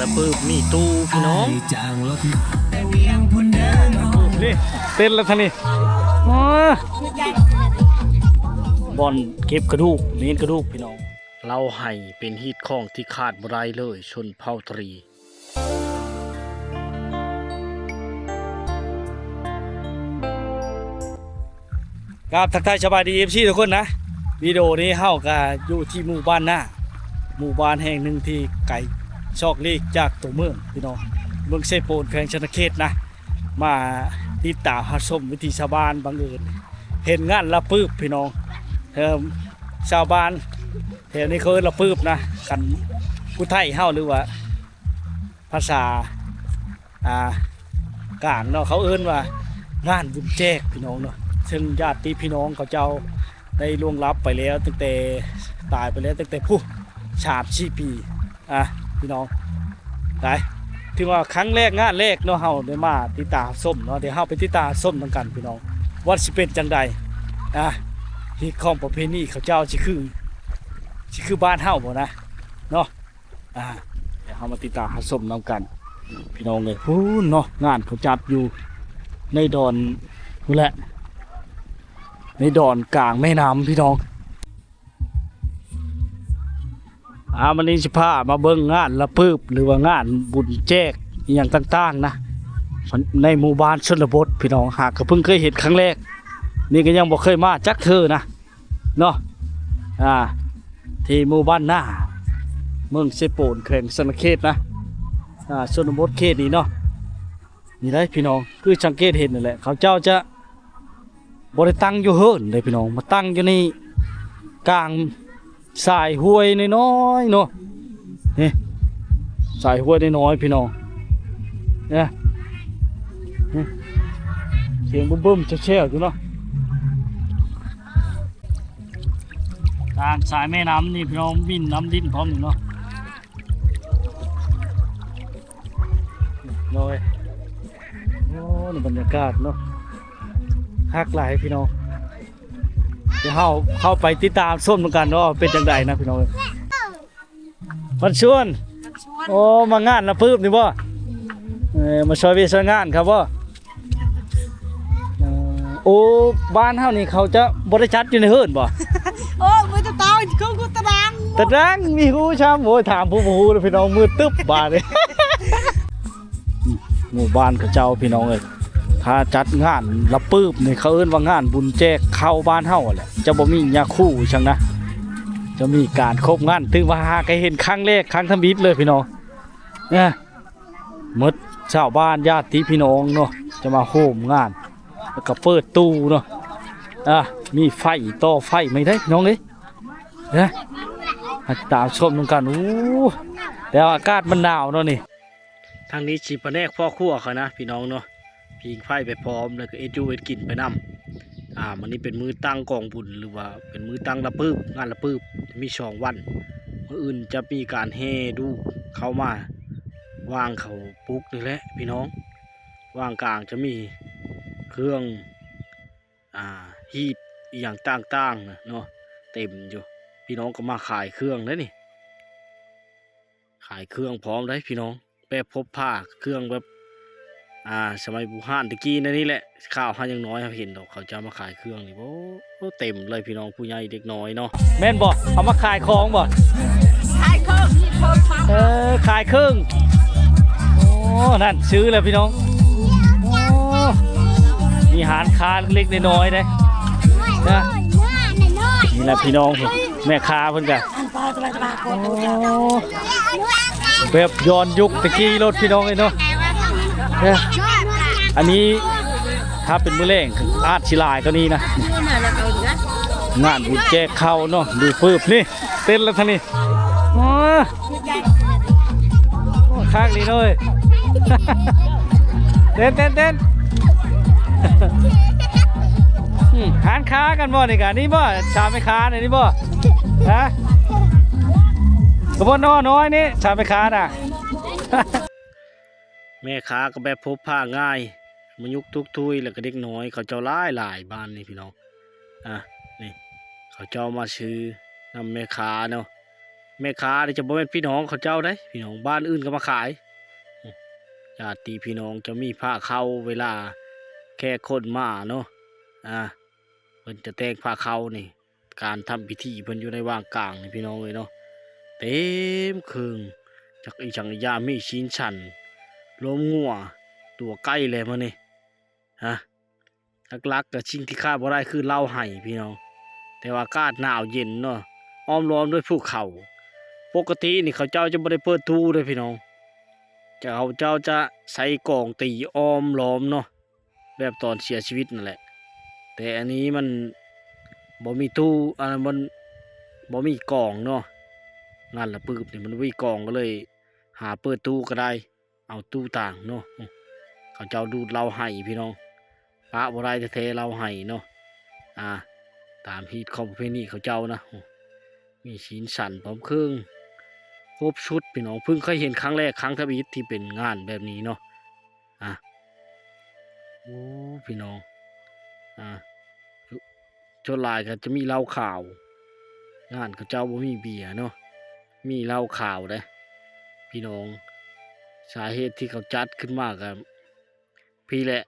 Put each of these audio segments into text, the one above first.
ລະປຶບມີຕູ້ພີ່ນ້ອງ ນີ້ເຕັ້ນລະທາງນີ້ ໂອ້ ບ່ອນເກັບກະດູກ ເມນກະດູກພີ່ນ້ອງ ເລົ່າໃຫ້ເປັນຮີດຄອງທີ່ຂາດບໍ່ໄດ້ເລີຍ ຊົນເຜົ່າຕະຣີ. ກາບທັກທາຍສະບາຍດີ ເອັຟຊີ ທຸກຄົນນະ ວິດີໂອນີ້ເຮົາກະຢູ່ທີ່ໝູ່ບ້ານນາ ໝູ່ບ້ານແຫ່ງໜຶ່ງທີ່ໄກຊອກຫຼີກຈາກຕົວເມືອງພີ່ນ້ອງ ເມືອງເຊໂປນ ແຂວງສະຫວັນນະເຂດນະ ມາຕິດຕາມຮັບຊົມວິຖີຊາວບ້ານ ບັງເອີນເຫັນງານລະປຶບພີ່ນ້ອງ ເອີ ຊາວບ້ານແຖວນີ້ເຂົາເອີ້ນລະປຶບນະ ຄັນຜູ້ໄທເຮົາ ຫຼືວ່າ ພາສາ ອ່າ ກາງເນາະ ເຂົາເອີ້ນວ່າງານບຸນແຈກພີ່ນ້ອງເນາະ ເຊິ່ງຍາດຕິພີ່ນ້ອງເຂົາເຈົ້າໄດ້ລ່ວງລັບໄປແລ້ວ ຕັ້ງແຕ່ ຕາຍໄປແລ້ວຕັ້ງແຕ່ພຸ້ນ ສາມສີ່ປີ ອ່າ ພີ່ນ້ອງ ໄດ້ ຖືວ່າຄັ້ງແລກ ງານແລກເນາະ ເຮົາໄດ້ມາຕິດຕາມຊົມເນາະ ດຽວເຮົາໄປຕິດຕາມຊົມນຳກັນພີ່ນ້ອງ ວ່າຊິເປັນຈັ່ງໃດ ອ່າ ຮີດຄອງປະເພນີເຂົາເຈົ້າຊິຄື ຊິຄືບ້ານເຮົາບໍ່ນະ ເນາະ. ອ່າ ດຽວເຮົາມາຕິດຕາມຮັບຊົມນຳກັນພີ່ນ້ອງເອີຍ ພຸ້ນເນາະ ງານເຂົາຈັດຢູ່ໃນດອນພຸ້ນແຫຼະ ໃນດອນກາງແມ່ນ້ຳພີ່ນ້ອງ ອ່າ ມື້ນີ້ຊິພາມາເບິ່ງງານລະປຶບ ຫຼືວ່າງານບຸນແຈກອີ່ຫຍັງຕ່າງໆນະ ໃນໝູ່ບ້ານຊົນນະບົດພີ່ນ້ອງ ຫາກກະເພິ່ງເຄີຍເຫັນຄັ້ງແລກ ນີ້ກະຍັງບໍ່ເຄີຍມາຈັກເທື່ອນະ ເນາະ ອ່າ ທີ່ໝູ່ບ້ານນາ ເມືອງເຊໂປນ ແຂວງສະຫວັນນະເຂດນະ ອ່າ ຊົນນະບົດເຂດນີ້ເນາະ ນີ້ໄດ໋ພີ່ນ້ອງ ຄືສັງເກດເຫັນນັ້ນແຫຼະ ເຂົາເຈົ້າຈະບໍ່ໄດ້ຕັ້ງຢູ່ເຮືອນເດ້ພີ່ນ້ອງ ມາຕັ້ງຢູ່ໃນກາງ ສາຍຫ້ວຍນ້ອຍໆເນາະ ນີ້ ສາຍຫ້ວຍນ້ອຍໆພີ່ນ້ອງ ເນາະ ນີ້ ສຽງບຶ້ມໆແຊວໆຢູ່ເນາະ ກາງສາຍແມ່ນ້ຳນີ້ພີ່ນ້ອງ ມີນ້ຳດິນພ້ອມນີ້ເນາະ ນ້ອຍ ໂອ້ ນີ້ບັນຍາກາດເນາະ ຄັກຫຼາຍພີ່ນ້ອງ ດຽວເຮົາເຂົ້າໄປຕິດຕາມຊົມນຳກັນເນາະ ເປັນຈັ່ງໃດນະພີ່ນ້ອງເອີຍ ມັນຊວນ ມັນຊວນ ໂອ້ ມາງານລະປຶບນີ້ບໍ່ ເອີ ມາຊ່ອຍວຽກຊ່ອຍງານເຂົາບໍ່ ເອີ ໂອ້ ບ້ານເຮົານີ້ເຂົາຈະບໍ່ໄດ້ຈັດຢູ່ໃນເຮືອນບໍ່ ໂອ້ ມີແຕ່ເຕົາ ຄືຕາດາງ ຕາດາງມີຮູ້ຊ້ຳ ໂອ້ຍ ຖາມຜູ້ບໍ່ຮູ້ເດີ້ພີ່ນ້ອງ ມືດຕຶບບາດນີ້. ໝູ່ບ້ານເຂົາເຈົ້າພີ່ນ້ອງເອີຍ ຖ້າຈັດງານລະປຶບນີ້ ເຂົາເອີ້ນວ່າງານບຸນແຈກເຂົ້າບ້ານເຮົາຫັ້ນແຫຼະ ຈະບໍ່ມີຍາຄູອີ່ຫຍັງນະ ຈະມີການຄົບງານ ຖືວ່າຫາກະເຫັນຄັ້ງແລກຄັ້ງທຳອິດເລີຍພີ່ນ້ອງ ນະ ໝົດຊາວບ້ານຍາດຕິພີ່ນ້ອງເນາະ ຈະມາໂຮມງານ ແລ້ວກະເປີດຕູ້ເນາະ ອ່າ ມີໄຟ ຕໍ່ໄຟໃໝ່ໄດ໋ພີ່ນ້ອງເອີຍ ນະ ມາຕິດຕາມຊົມນຳກັນ ໂອ້ ແຕ່ວ່າອາກາດມັນໜາວເນາະນີ້. ທາງນີ້ຊິພະແນກພໍ່ຄົວເຂົານະພີ່ນ້ອງເນາະ ຜິງໄຟໄປພ້ອມ ແລ້ວກະເຮັດຢູ່ເຮັດກິນໄປນຳ ອ່າ ມື້ນີ້ເປັນມື້ຕັ້ງກອງບຸນ ຫຼືວ່າເປັນມື້ຕັ້ງລະປຶບ ງານລະປຶບ ມີສອງວັນ ມື້ອື່ນຈະມີການແຫ່ດູເຂົ້າມາວາງເຂົ້າປຸກນີ້ແຫຼະພີ່ນ້ອງ ວາງກາງຈະມີເຄື່ອງ ອ່າ ຮີດອີ່ຫຍັງຕ່າງໆນະເນາະ ເຕັມຢູ່ ພີ່ນ້ອງກະມາຂາຍເຄື່ອງເດ້ນີ້ ຂາຍເຄື່ອງພ້ອມເດ້ພີ່ນ້ອງ ແບບພົບຜ້າ ເຄື່ອງແບບ ອ່າ ສະໄໝບູຮານແຕ່ກີ້ນັ້ນນີ້ແຫຼະ ຂ່າວເຮົາຍັງນ້ອຍ ເຮົາເຫັນດອກ ເຂົາເຈົ້າມາຂາຍເຄື່ອງນີ້ ໂອ້ ເຕັມເລີຍພີ່ນ້ອງ ຜູ້ໃຫຍ່ເດັກນ້ອຍເນາະ ແມ່ນບໍ່? ເອົາມາຂາຍຂອງບໍ່? ຂາຍເຄື່ອງ ເອີ ຂາຍເຄື່ອງ ໂອ້ ນັ້ນ ຊື້ແລ້ວພີ່ນ້ອງ ໂອ້ ມີຮ້ານຄ້າເລັກໆນ້ອຍໆເດ້ ນະ ນີ້ແຫຼະພີ່ນ້ອງ ແມ່ຄ້າເພິ່ນກະ ໂອ້ ແບບຍ້ອນຍຸກແຕ່ກີ້ໂລດພີ່ນ້ອງເອີຍເນາະ ເອີ ອັນນີ້ຖ້າເປັນມື້ແລງອາດຊິຫຼາຍກວ່ານີ້ນະ ງານບຸນແຈກເຂົ້າເນາະ ດູປຶບນີ້ ເຕັ້ນລະທາງນີ້ ໂອ້ ໂອ້ ຄັກອີ່ຫຼີເນາະ ເຕັ້ນ ເຕັ້ນ ເຕັ້ນ ອືມ ຮ້ານຄ້າກັນບໍ່ນີ້ກະ ນີ້ບໍ່ ສາມແມ່ຄ້ານີ້ບໍ່ ຮະ ກະບໍ່ນ້ອຍນີ້ ສາມແມ່ຄ້ານະ ແມ່ຄ້າກະແບບພົບພ້າງ່າຍ ມາຍຸກທຸກທຸຍ ແລ້ວກະເດັກນ້ອຍເຂົາເຈົ້າຫຼາຍໆ ບ້ານນີ້ພີ່ນ້ອງ ອ່າ ນີ້ ເຂົາເຈົ້າມາຊື້ນຳແມ່ຄ້າເນາະ ແມ່ຄ້ານີ້ຈະບໍ່ແມ່ນພີ່ນ້ອງເຂົາເຈົ້າເດ້ ພີ່ນ້ອງ ບ້ານອື່ນກໍມາຂາຍ. ຍາດຕິພີ່ນ້ອງຈະມີຜ້າເຂົ້າ ເວລາແຂກຄົນມາເນາະ ອ່າ ເພິ່ນຈະແຕ່ງຜ້າເຂົ້ານີ້ ການທຳພິທີເພິ່ນຢູ່ໃນວາງກາງນີ້ ພີ່ນ້ອງເອີຍເນາະ ເຕັມເຄິ່ງ ຈັກອີ່ຫຍັງອີ່ຢ່າ ມີສີນສັນ ລວມງົວ ຕົວະໄກ່ແຫຼະມື້ນີ້ ຮະ. ຫຼັກໆ ກໍສິ່ງທີ່ຂາດບໍ່ໄດ້ຄືເຫຼົ້າໄຮ່ພີ່ນ້ອງ ແຕ່ວ່າອາກາດໜາວເຢັນເນາະ ອ້ອມລ້ອມດ້ວຍພູເຂົາ. ປົກກະຕິນີ້ເຂົາເຈົ້າຈະບໍ່ໄດ້ເປີດຕູ້ເດ້ພີ່ນ້ອງ ເຂົາເຈົ້າຈະໃຊ້ກອງຕີອ້ອມລ້ອມເນາະ ແບບຕອນເສຍຊີວິດນັ້ນແຫຼະ ແຕ່ອັນນີ້ມັນບໍ່ມີຕູ້ ອັນນັ້ນມັນບໍ່ມີກອງເນາະ ງານລະປຶບນີ້ມັນບໍ່ມີກອງ ກໍເລີຍຫາເປີດຕູ້ກໍໄດ້. ເອົາຕູ້ຕ່າງເນາະ ເຂົາເຈົ້າດູດເຫຼົ້າໄຮ່ພີ່ນ້ອງ ປະບໍ່ໄດ້ແທ້ໆ ເຫຼົ້າໄຮ່ເນາະ ອ່າ ຕາມຮີດຂອງປະເພນີເຂົາເຈົ້ານະ ມີສີນສັນພ້ອມເຄື່ອງຄົບຊຸດພີ່ນ້ອງ ເພິ່ງເຄີຍເຫັນຄັ້ງແລກຄັ້ງທຳອິດທີ່ເປັນງານແບບນີ້ເນາະ ອ່າ ໂອ້ ພີ່ນ້ອງ ອ່າ ສ່ວນຫຼາຍກໍຈະມີເຫຼົ້າຂາວ ງານເຂົາເຈົ້າບໍ່ມີເບຍເນາະ ມີເຫຼົ້າຂາວເດ້ພີ່ນ້ອງ. ສາເຫດທີ່ເຂົາຈັດຂຶ້ນມາກໍພີ້ແຫຼະ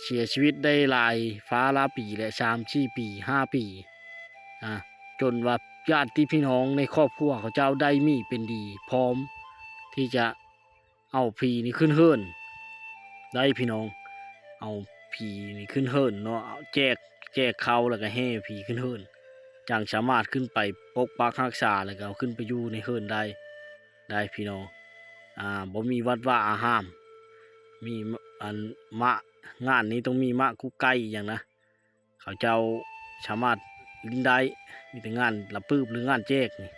ເສຍຊີວິດໄດ້ຫຼາຍຟ້າຫຼາຍປີແຫຼະ ສາມສີ່ປີ ຫ້າປີ ອ່າ ຈົນວ່າຍາດຕິພີ່ນ້ອງໃນຄອບຄົວເຂົາເຈົ້າໄດ້ມີເປັນດີ ພ້ອມທີ່ຈະ ເອົາຜີນີ້ຂຶ້ນເຫີນໄດ້ພີ່ນ້ອງ ເອົາຜີນີ້ຂຶ້ນເຫີນເນາະ ເອົາແຈກ ແຈກເຂົ້າ ແລ້ວກໍແຫ່ຜີຂຶ້ນເຫີນ ຈັ່ງສາມາດຂຶ້ນໄປປົກປັກຮັກສາ ແລ້ວກໍເອົາຂຶ້ນໄປຢູ່ໃນເຫີນໄດ້ ໄດ້ພີ່ນ້ອງ ອ່າ ບໍ່ມີວັດວາອາຮາມ ມີ ອັນ ມະ ງານນີ້ຕ້ອງມີມະກຸກໄກ່ອີ່ຫຍັງນະ ເຂົາເຈົ້າສາມາດຫຼິ້ນໄດ້ ມີແຕ່ງານລະປຶບ ຫຼື ງານແຈກນີ້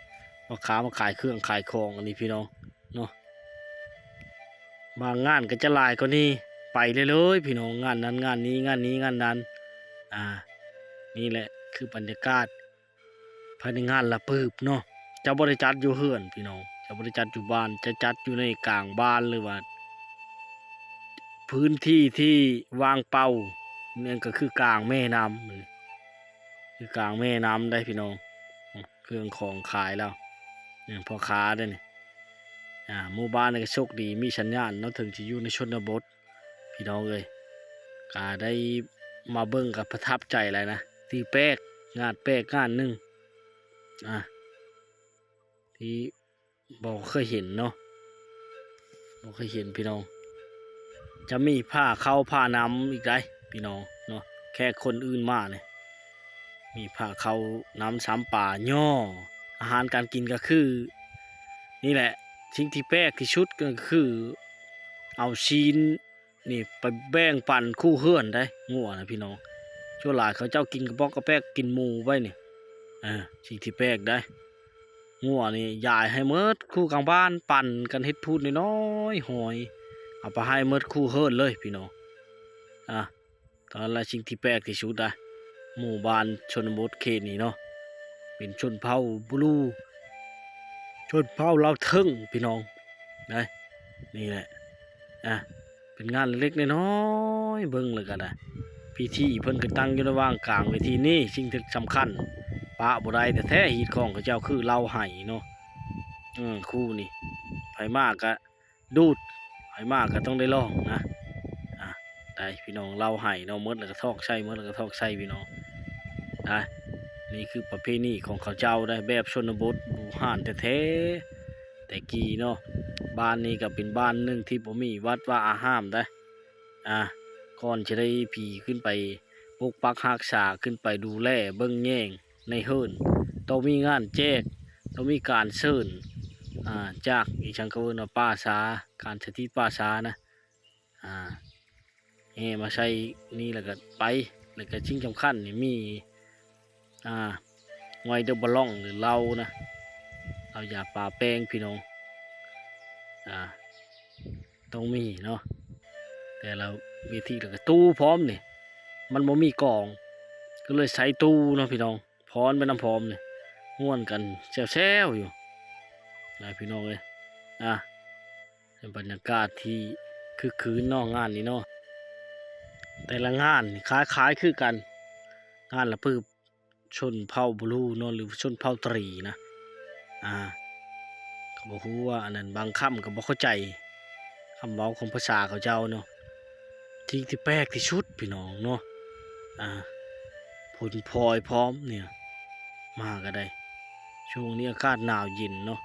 ພໍ່ຄ້າມາຂາຍເຄື່ອງຂາຍຂອງ ອັນນີ້ພີ່ນ້ອງເນາະ ບາງງານກໍຈະຫຼາຍກວ່ານີ້ ໄປເລື້ອຍໆ ພີ່ນ້ອງ ງານນັ້ນງານນີ້ ງານນີ້ງານນັ້ນ ອ່າ ນີ້ແຫຼະຄືບັນຍາກາດ ພາຍໃນງານລະປຶບເນາະ ຈະບໍ່ໄດ້ຈັດຢູ່ເຮືອນພີ່ນ້ອງ ຈະບໍ່ໄດ້ຈັດຢູ່ບ້ານ ຈະຈັດຢູ່ໃນກາງບ້ານ ຫຼືວ່າພື້ນທີ່ທີ່ວ່າງເປົ່າ ແມ່ນກໍຄືກາງແມ່ນ້ຳ ຄືກາງແມ່ນ້ຳໄດ໋ພີ່ນ້ອງ ເຄື່ອງຂອງຂາຍລາວ ເອີ ພໍ່ຄ້າເດ້ນີ້ ອ່າ ໝູ່ບ້ານນີ້ກໍໂຊກດີ ມີສັນຍານເນາະ ເຖິງຈະຢູ່ໃນຊົນນະບົດ ພີ່ນ້ອງເອີຍ ກະໄດ້ມາເບິ່ງກະປະທັບໃຈຫຼາຍນະ ຖືແປກ ງານແປກງານໜຶ່ງ ອ່າ ທີ່ບໍ່ເຄີຍເຫັນເນາະ ບໍ່ເຄີຍເຫັນພີ່ນ້ອງ ຈະມີພາເຂົ້າພານ້ຳອີກໄດ໋ພີ່ນ້ອງເນາະ ແຂກຄົນອື່ນມານີ້ ມີພາເຂົ້ານ້ຳຊຳປາຍໍ່ ອາຫານການກິນກໍຄື ນີ້ແຫຼະ ສິ່ງທີ່ແປກທີ່ສຸດກໍຄື ເອົາຊີ້ນ ນີ້ໄປແບ່ງປັນຄູ່ເຮືອນໄດ໋ ງົວນະພີ່ນ້ອງ ສ່ວນຫຼາຍເຂົາເຈົ້າກິນກະປອກກະແປກ ກິນໝູໄວ້ນີ້ ເອີ ສິ່ງທີ່ແປກໄດ໋ ງົວນີ້ຢາຍໃຫ້ໝົດຄູ່ກາງບ້ານ ປັ່ນກັນເຮັດພູດນ້ອຍໆ ຫອຍ ເອົາໄປໃຫ້ໝົດຄູ່ເຮືອນເລີຍພີ່ນ້ອງ ອ່າ ຕອນລະສິ່ງທີ່ແປກທີ່ສຸດນະ ໝູ່ບ້ານຊົນນະບົດເຂດນີ້ເນາະ ເປັນຊົນເຜົ່າບລູ ຊົນເຜົ່າລາວເທິງພີ່ນ້ອງ ໄດ໋ ນີ້ແຫຼະ ອ່າ ເປັນງານເລັກໆ ນ້ອຍໆ ເບິ່ງແລ້ວກໍໄດ້ ພິທີເພິ່ນກໍຕັ້ງຢູ່ໃນວາງກາງເວທີນີ້ ສິ່ງທີ່ສຳຄັນປະບໍ່ໄດ້ແທ້ໆ ຮີດຂອງເຂົາເຈົ້າຄືເຫຼົ້າໄຮ່ເນາະ ເອີ ຄູ່ນີ້ ໃຜມາກໍ ດູດ ໃຜມາກໍຕ້ອງໄດ້ລອງນະ ອ່າ ໄດ້ພີ່ນ້ອງ ເຫຼົ້າໄຮ່ເນາະ ໝົດແລ້ວກໍຖອກໃສ່ ໝົດແລ້ວກໍຖອກໃສ່ພີ່ນ້ອງ ອ່າ ນີ້ຄືປະເພນີຂອງເຂົາເຈົ້າໄດ໋ ແບບຊົນນະບົດບູຮານແທ້ໆ ແຕ່ກີ້ເນາະ ບ້ານນີ້ກໍເປັນບ້ານໜຶ່ງທີ່ບໍ່ມີວັດວາອາຮາມໄດ໋ ອ່າ ກ່ອນຈະໄດ້ຜີຂຶ້ນໄປປົກປັກຮັກສາ ຂຶ້ນໄປດູແລເບິ່ງແຍງ ໃນເຮືອນ ຕ້ອງມີງານແຈກ ຕ້ອງມີການເຊີນ ອ່າ ຈາກ ອີ່ຫຍັງເຂົາເອີ້ນວ່າປ່າຊ້າ ການສະຖິດປ່າຊ້ານະ ອ່າ ແຫ່ມາໃສ່ນີ້ແລ້ວກໍໄປ ແລ້ວກໍສິ່ງສຳຄັນນີ້ມີ ອ່າ ຫວຍເດີບະລອງ ຫຼື ເຫຼົ້ານະ ເຫຼົ້າຢາປາແປ້ງພີ່ນ້ອງ ອ່າ ຕ້ອງມີເນາະ ແຕ່ລະເວທີ ແລ້ວກໍຕູ້ພ້ອມນີ້ ມັນບໍ່ມີກອງ ກໍເລີຍໃຊ້ຕູ້ເນາະພີ່ນ້ອງ ຟ້ອນໄປນຳພ້ອມນີ້ ມ່ວນກັນແຊວໆ ຢູ່ນະພີ່ນ້ອງເອີຍ ອ່າ ເປັນບັນຍາກາດທີ່ຄຶກຄື້ນເນາະ ງານນີ້ເນາະ ແຕ່ລະງານນີ້ຄ້າຍໆ ຄືກັນ ງານລະປຶບ ຊົນເຜົ່າບລູເນາະ ຫຼື ຊົນເຜົ່າຕະຫຼີນະ ອ່າ ກໍບໍ່ຮູ້ວ່າອັນນັ້ນ ບາງຄຳກໍບໍ່ເຂົ້າໃຈຄຳເວົ້າຂອງພາສາເຂົາເຈົ້າເນາະ. ສິ່ງທີ່ແປກທີ່ສຸດພີ່ນ້ອງເນາະ ອ່າ ຝົນພອຍພ້ອມນີ້ ມາກໍໄດ້ ຊ່ວງນີ້ອາກາດໜາວເຢັນເນາະ.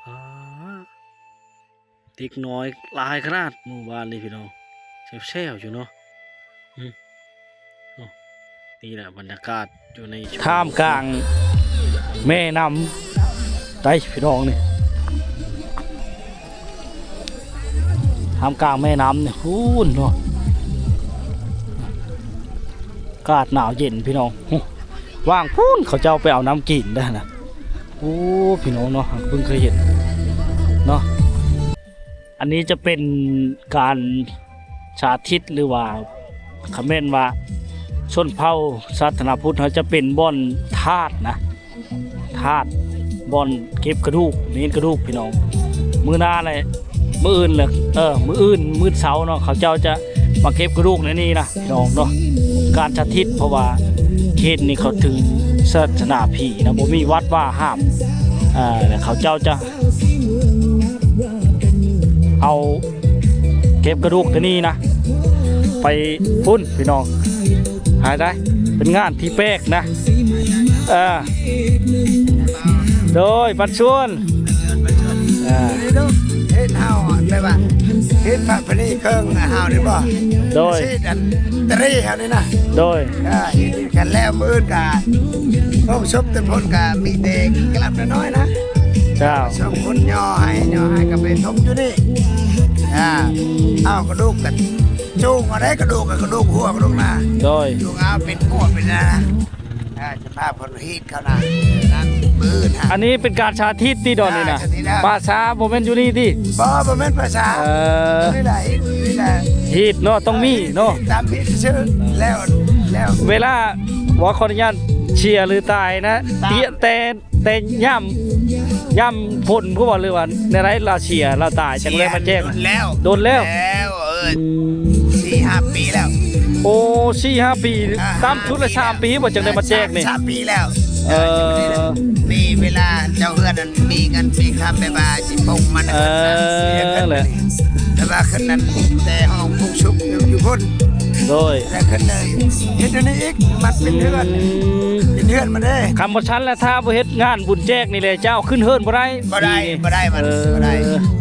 ອາ ເດັກນ້ອຍຫຼາຍຂະໜາດໝູ່ບ້ານນີ້ພີ່ນ້ອງ ແຊວໆຢູ່ເນາະ. ອືມ ໂອ້ ນີ້ແຫຼະບັນຍາກາດຢູ່ໃນ ທ່າມກາງແມ່ນ້ຳໄດ໋ພີ່ນ້ອງນີ້ ທ່າມກາງແມ່ນ້ຳນີ້ພຸ້ນເນາະ. ອາກາດໜາວເຢັນພີ່ນ້ອງ ຫູ ຫວ່າງພຸ້ນເຂົາເຈົ້າໄປເອົານ້ຳກິນໄດ້ນະ. ໂອ້ ພີ່ນ້ອງເນາະ ເພິ່ງເຄີຍເຫັນເນາະ. ອັນນີ້ຈະເປັນການສາທິດ ຫຼືວ່າ ຄຳແມ່ນວ່າຊົນເຜົ່າສາທາລະນະພຸດເຮົາຈະເປັນບ່ອນທາດນະ ທາດ ບ່ອນເກັບກະດູກ ເມນກະດູກພີ່ນ້ອງ. ມື້ໜ້າແຫຼະ ມື້ອື່ນແຫຼະ ເອີ ມື້ອື່ນ ມື້ເຊົ້າເນາະ ເຂົາເຈົ້າຈະມາເກັບກະດູກໃນນີ້ນະ ພີ່ນ້ອງເນາະ. ການສາທິດ ເພາະວ່າເຂດນີ້ເຂົາຖືສາສະໜາຜີນະ ບໍ່ມີວັດວາອາຮາມ ເອີ ແລ້ວເຂົາເຈົ້າຈະ ເອົາເກັບກະດູກໂຕນີ້ນະ ໄປພຸ້ນພີ່ນ້ອງ ຫາໄດ້ ເປັນງານທີ່ແປກນະ. ເອີ ໂດຍ ບັດຊວນ ເອີ ເຮັດເຮົາແບບວ່າ ເຮັດພະພະນີເຄິ່ງເຮົານີ້ບໍ່ ໂດຍ ເຮັດອັນຕະເຣເຮົານີ້ນະ ໂດຍ ເອີ ເຮັດກັນແລ້ວ ມື້ອື່ນກະ ໂຮງສົບແຕ່ພຸ້ນກະມີແຕ່ກະລັບນ້ອຍໆນະ. ເຈົ້າ ສອງຄົນຍໍໃຫ້ ຍໍໃຫ້ກໍໄປຖົມຢູ່ນີ້ ອ່າ ເອົາກະດູກກັນ ຈູງເອົາໄດ້ ກະດູກ ກະດູກຫົວ ກະດູກໜ້າ ໂດຍ ຈູງເອົາເປັນຫົວເປັນໜ້າ ອ່າ ສະພາບເພິ່ນຮີດເຂົ້ານະ ນັ້ນມື້ນະ. ອັນນີ້ເປັນການສາທິດຕິດອນນີ້ນະ ອ່າ ສາທິດແລ້ວ ປ່າຊ້າບໍ່ແມ່ນຢູ່ນີ້ຕິ? ບໍ່ ບໍ່ແມ່ນປ່າຊ້າ ເອີ ນີ້ແຫຼະ ນີ້ແຫຼະ ຮີດເນາະ ຕ້ອງມີເນາະ ຕາມຮີດຊື່ໆ ແລ້ວ ແລ້ວ ເວລາວ່າ ຂໍອະນຸຍາດເສຍ ຫຼື ຕາຍນະ ຕາຍ ເຕຍ ແຕ່ ແຕ່ຍາມ ຍາມຝົນພຸ້ນບໍ່ ຫຼືວ່າແນວໃດລາວເສຍລາວຕາຍ ຈັ່ງໃດມາແຈ້ງ? ໂດນແລ້ວ ໂດນແລ້ວ ແລ້ວ ເອີ ອືມ ສີ່ຫ້າປີແລ້ວ. ໂອ້ ສີ່ຫ້າປີ ອ່າ ຕ່ຳສຸດລະສາມປີບໍ່ ຈັ່ງໄດ້ມາແຈ້ງນີ້? ສາມ ສາມປີແລ້ວ ເອີ ມີເວລາເຈົ້າເຮືອນນັ້ນມີເງິນມີຄຳ ແບບວ່າຊິປົງມັນ ເອີ ແຫຼະ ແຕ່ວ່າຂຶ້ນນັ້ນແຕ່ຫ້ອງປຸງສຸກຢູ່ພຸ້ນ ໂດຍ ແລ້ວຂຶ້ນເລີຍເຮັດຢູ່ນີ້ອີກ ມັນເປັນເຮືອນ ອືມ ເປັນເຮືອນມັນເດ້. ຄຳບໍ່ຊັ້ນລະ ຖ້າບໍ່ເຮັດງານບຸນແຈກນີ້ແຫຼະ ເຈົ້າຂຶ້ນເຮືອນບໍ່ໄດ້ ບໍ່ໄດ້ ບໍ່ໄດ້ ມັນ ເອີ ບໍ່ໄດ້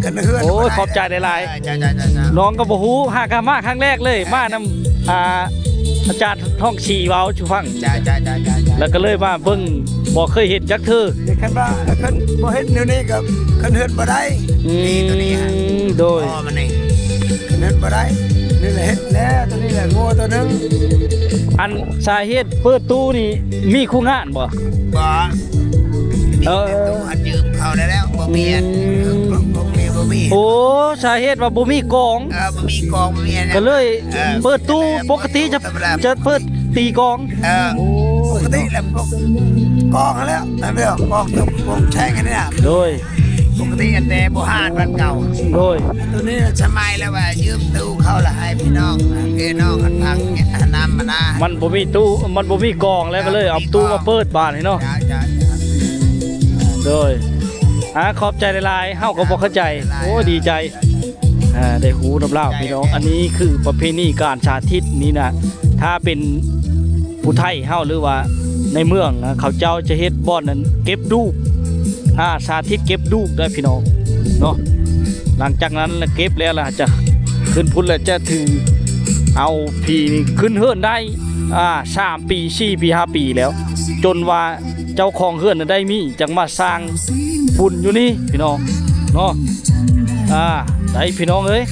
ຂຶ້ນເຮືອນ ໂອ້ຍ ບໍ່ໄດ້ ຂອບໃຈຫຼາຍໆ ເຈົ້າໆໆໆ ນ້ອງກໍບໍ່ຮູ້ ຫາກະມາຄັ້ງແລກເລີຍ ເອີ ມານຳ ອ່າ ອາຈານທອງສີເວົ້າສູ່ຟັງ ເຈົ້າໆໆໆ ແລ້ວກໍເລີຍມາເບິ່ງ ບໍ່ເຄີຍເຫັນຈັກເທື່ອ ຄັນວ່າ ຄັນບໍ່ເຮັດແນວນີ້ກໍຂຶ້ນເຮືອນບໍ່ໄດ້ ອືມ ໂດຍ ມັນນີ້ ເຮັດບໍ່ໄດ້ ນີ້ແຫຼະເຮັດແລ້ວ ໂຕນີ້ແຫຼະງົວໂຕໜຶ່ງ. ອັນສາເຫດເປີດຕູ້ນີ້ມີຄູ່ງານບໍ່? ບໍ່ ເອີ ມີແຕ່ຕູ້ອັນຢືມເຂົາໄດ້ແລ້ວ ບໍ່ມີອັນ ອືມ ບໍ່ມີ ບໍ່ມີ. ໂອ້ ສາເຫດວ່າບໍ່ມີກອງ ເອີ ບໍ່ມີກອງ ບໍ່ມີອັນ ກໍເລີຍ ເອີ ເປີດຕູ້ ປົກກະຕິຈະ ຈະເປີດຕີກອງ ເອີ ໂອ້ ປົກກະຕິແລ້ວ ກອງຫັ້ນແຫຼະ ແມ່ນບໍ່? ກອງ ກອງແຊງອັນນີ້ນະ ໂດຍ ປົກກະຕິອັນແຕ່ບູຮານບ້ານເກົ່າ ໂດຍ ໂຕນີ້ສະໄໝແລ້ວວ່າຢືມຕູ້ເຂົາລະໃຫ້ພີ່ນ້ອງ ເອີ ນ້ອງອັນພັງແນະນຳມານະ ມັນບໍ່ມີຕູ້ ມັນບໍ່ມີກອງແລ້ວກໍເລີຍເອົາຕູ້ມາເປີດບາດນີ້ເນາະ ໂດຍ ອາ ຂອບໃຈຫຼາຍໆ ເຮົາກໍບໍ່ເຂົ້າໃຈ ໂອ້ ດີໃຈ ອ່າ ໄດ້ຮູ້ນຳລາວພີ່ນ້ອງ ອັນນີ້ຄືປະເພນີການສາທິດນີ້ນະ ຖ້າເປັນຜູ້ໄທເຮົາ ຫຼືວ່າໃນເມືອງນະ ເຂົາເຈົ້າຈະເຮັດບ່ອນນັ້ນເກັບດູກ ອ່າ ສາທິດເກັບດູກໄດ້ພີ່ນ້ອງເນາະ. ຫຼັງຈາກນັ້ນລະເກັບແລ້ວລະຈະຂຶ້ນພຸ້ນ ລະຈະຖືເອົາຜີນີ້ຂຶ້ນເຮືອນໄດ້ ອ່າ ສາມປີ ສີ່ປີ ຫ້າປີແລ້ວ ຈົນວ່າ ເຈົ້າຂອງເຮືອນນະໄດ້ມີ ຈັ່ງມາສ້າງບຸນຢູ່ນີ້ພີ່ນ້ອງເນາະ ອ່າ ໄດ້ພີ່ນ້ອງເອີຍ.